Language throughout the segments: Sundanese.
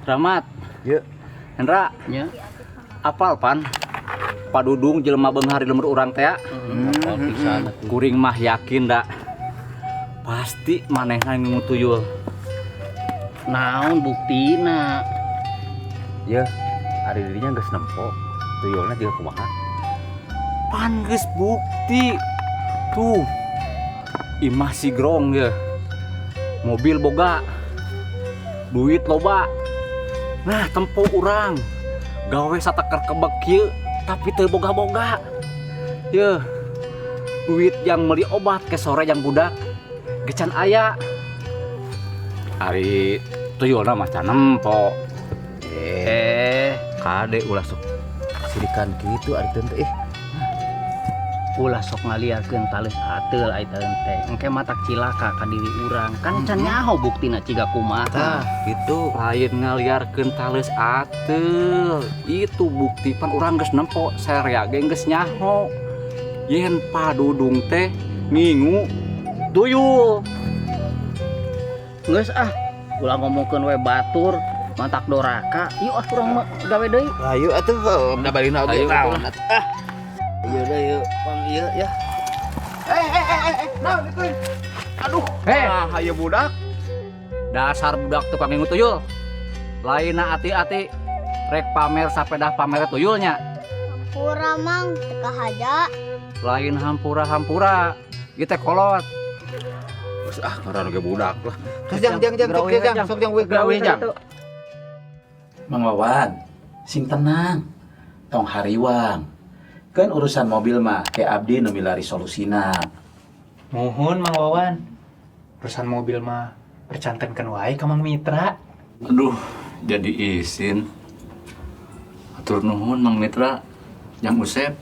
Rahmat. Yuk. Hendra. Nya. Apal pan? Padudung jelema beunghar di lembur urang teh. Apal pisan atuh. Kuring mah yakin da. Pasti manehna ngingu tuyul. Naon buktina? Ya, ari dirinya geus nempo. Tuyulna juga kumaha? Pan geus bukti. Tuh. Imah si Grong ya. Mobil boga. Duit loba. Nah, tempo urang. Gawe sateker kebek kieu tapi teu boga-boga. Yeuh. Duit yang beli obat ke sore yang budak gecan aya. Ari tuyulna mah can nempo. Kade ulah sok Sirikan kitu ari teu teh. Ulah sok ngaliarkeun taleus ateul ai teh. Engke matak cilaka ka diri urang. Kan can nyaho buktina ciga kumaha. Tah, gitu. Lain ngaliarkeun taleus ateul. Itu bukti pan urang geus nempo, saria ge geus nyaho. Yen Padudung teh ngingu tuyul. Geus ah, ulah ngomongkeun we batur, matak doraka. Yuk ah urang mah gawe deui. Ayo atuh, da balina oge Ayo, naon atuh. Ah. Ieu deui ieu, pang ieu ya. Naon itu? Aduh, ah, hayu budak. Dasar budak tukang ngingu tuyul. Lainna ati-ati rek pamer sapedah pamer tuyulnya. Hampura Mang, teu kahaja. Lain hampura-hampura. Ieu teh kolot. Geus ah, ngaran ge budak lah. Terus jang jang jang sok jang sok jang we gawe jang. Mang Wawan, sing tenang. Tong hariwang. Kan urusan mobil mah kayak abdi nu milari solusina. Muhun Mang Wawan. Urusan mobil mah percantenkeun wae ka Mang Mitra. Aduh, jadi isin. Atur nuhun Mang Mitra, Jang Usep.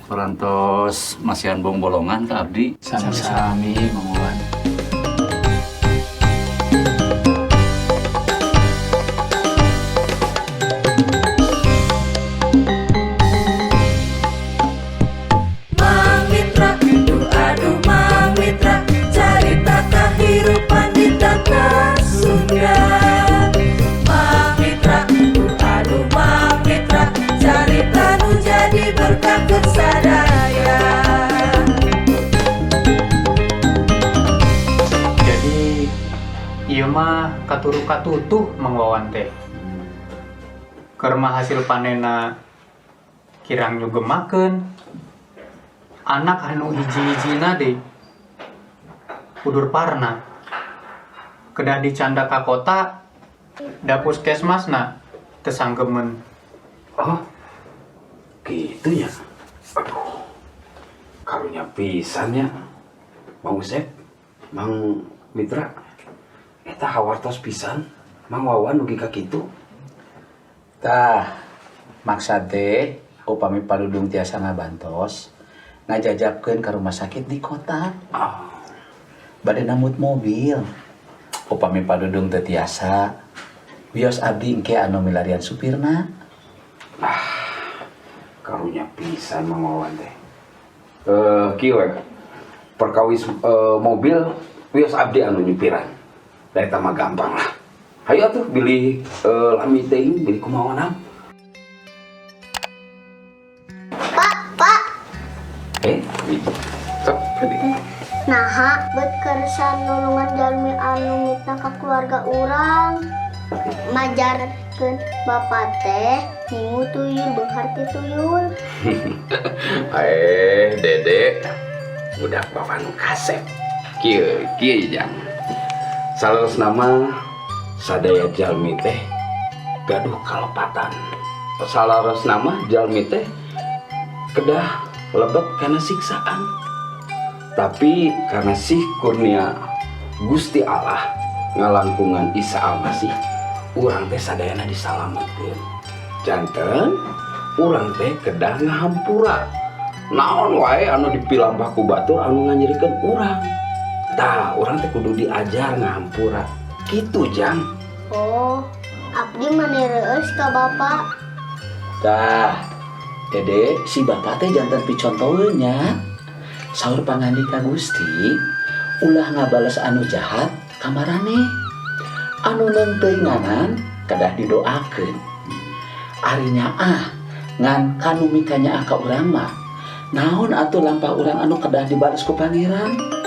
Parantos masihan bong bolongan ka abdi. Sami-sami Mang Wawan. Mang Mitra, duh aduh Mang Mitra, carita kahirupan di tanah Sunda. Mang Mitra, duh aduh Mang Mitra, carita nu jadi berkah keur sadaya. Jadi ieu mah katuru katutuh Mang Wawan teh. Keur mah hasil panena kirang nyugemakeun. Anak anu hiji-hijina deh udur parna. Kedah dicanda ka kota, da puskesmasna teu sanggemeun. Oh, gitu ya. Aduh, karunya pisan ya. Mang Usep, Mang Mitra, eta hawartos pisan. Mang Wawan dugi ka kitu. Tah, maksad teh upami Padudung tiasa ngabantos ngajajabkeun ka rumah sakit di kota. Bade nambut mobil. Upami Padudung teu tiasa, wios abdi engke anu milarian supirna. Ah, karunya pisan Mang Wawan teh. Kieu we. Perkawis mobil wios abdi anu nyupiran. Da eta mah gampang lah. Hayu atuh bilih lami teuing, bilih kumaha wanam. Pak, Pak. Sok, tadi. Naha, bet kersa nulungan jalmi anu mitnah ka keluarga urang. Majarkeun bapak teh ngingu tuyul beunghar ti tuyul. Dede, budak bapak nu kasep. Kieu, kieu jang. Saleresna mah sadaya jalmi teh gaduh kalepatan. Saleresna mah jalmi teh kedah lebet kana siksaan. Tapi karena sih kurnia Gusti Allah ngalangkungan Isa Almasih, urang teh sadayana disalametkeun. Janten urang teh kedah ngahampura. Naon wae anu dipilampah ku batur anu nganyerikeun urang. Tah, urang teh kudu diajar ngahampura. Kitu, Jang. Oh, abdi mah reueus ka bapak. Tah, Dede, si bapak teh janten picontoeun nya. Saur pangandika Gusti, ulah ngabales anu jahat ka maraneh. Anu neungteuinganan Kedah didoakeun. Ari nyaah ngan kanu mikanyaah ka urang mah, naon atuh lampah urang anu kedah dibales ku Pangeran?